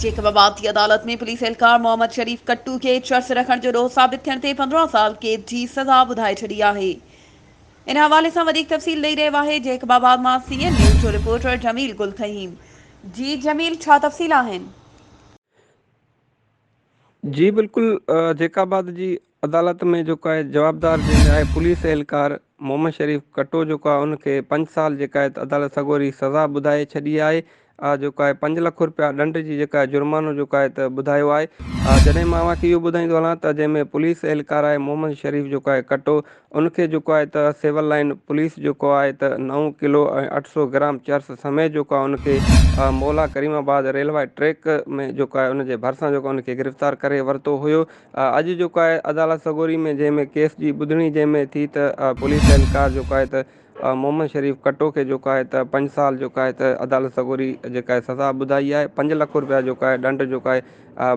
Jacob آباد جي عدالت ۾ پوليس اهلڪار محمد شريف ڪٽو کي چرس رکڻ جو ڏوهه ثابت ٿيڻ تي 15 سال قيد جي سزا ٻڌائي ڇڏي آهي. ان حوالي سان وڌيڪ تفصيل ڏئي رهيو آهي جيڪب آباد مان سي اين نيوز جو رپورٽر جميل گل ٿهيم. جي جميل ڇا تفصيل آهن؟ جي بلڪل جيڪب آباد جي عدالت ۾ جيڪو آهي جوابدار جنهن ۾ آهي پوليس اهلڪار محمد شريف ڪٽو جيڪو آهي ان کي پنج سال جيڪا آهي عدالت سڳوري سزا ٻڌائي ڇڏي آهي جيڪو آهي پنج لک رپيا ڏنڊ جي جيڪا آهي جرمانو جيڪو آهي ته ٻڌايو آهي جڏهن مان اوهان کي اهو ٻڌائيندو هلان ته جنهن ۾ پوليس اهلڪار آهي محمد شريف جيڪو آهي ڪٽو ان کي جيڪو آهي ته سول لائن پوليس جيڪو آهي ته نو ڪلو ۽ اٺ سو گرام چرس سميت جيڪو آهي ان کي مولا ڪريم آباد ريلوائي ٽريڪ ۾ جيڪو آهي ان جي ڀرسان جيڪو ان کي گرفتار ڪري ورتو هيو اڄ جيڪو آهي عدالت سڳوري ۾ جنهن ۾ ڪيس جي ٻڌڻي جنهن ۾ ٿي ته پوليس اهلڪار جيڪو آهي ته محمد شريف ڪٽو کي جيڪو آهي ته پنج سال جيڪو آهي ته عدالت سڳوري جيڪا آهي سزا ٻڌائي آهي پنج لک روپيا جيڪو آهي ڏنڊ جيڪو آهي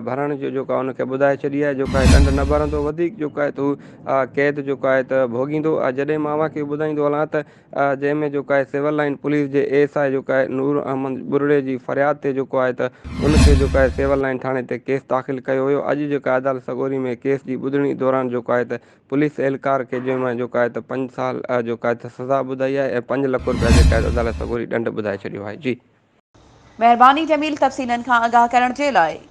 ڀرڻ جو جيڪو آهي ان کي ٻڌائي ڇڏي آهي جيڪو آهي ڏنڊ نه ڀرندو وڌيڪ جيڪو آهي ته هو قيد جيڪو آهي ته ڀوڳيندو جڏهن مان اوهان کي ٻڌائيندو هلان ته جنهن ۾ جيڪو آهي سول لائن پوليس جي اي ايس I جيڪو آهي نور احمد ٻرڙي جي فرياد تي جيڪو آهي ته ان کي جيڪو آهي سول لائن ٿاڻي تي ڪيس داخل ڪيو ويو اڄ جيڪا عدالت سڳوري ۾ ڪيس جي ٻڌڻي دوران جيڪو آهي ته پوليس اهلڪار کي جنهن مان جيڪو آهي ته پنج سال جيڪو آهي ته سزا ٻڌائي آهي ۽ پنج لک رپيا جيڪا آهي عدالت سڳوري ڏنڊ ٻڌائي ڇڏيو آهي جي. مهرباني جميل تفصيلن کان آگاهه ڪرڻ جي لاء.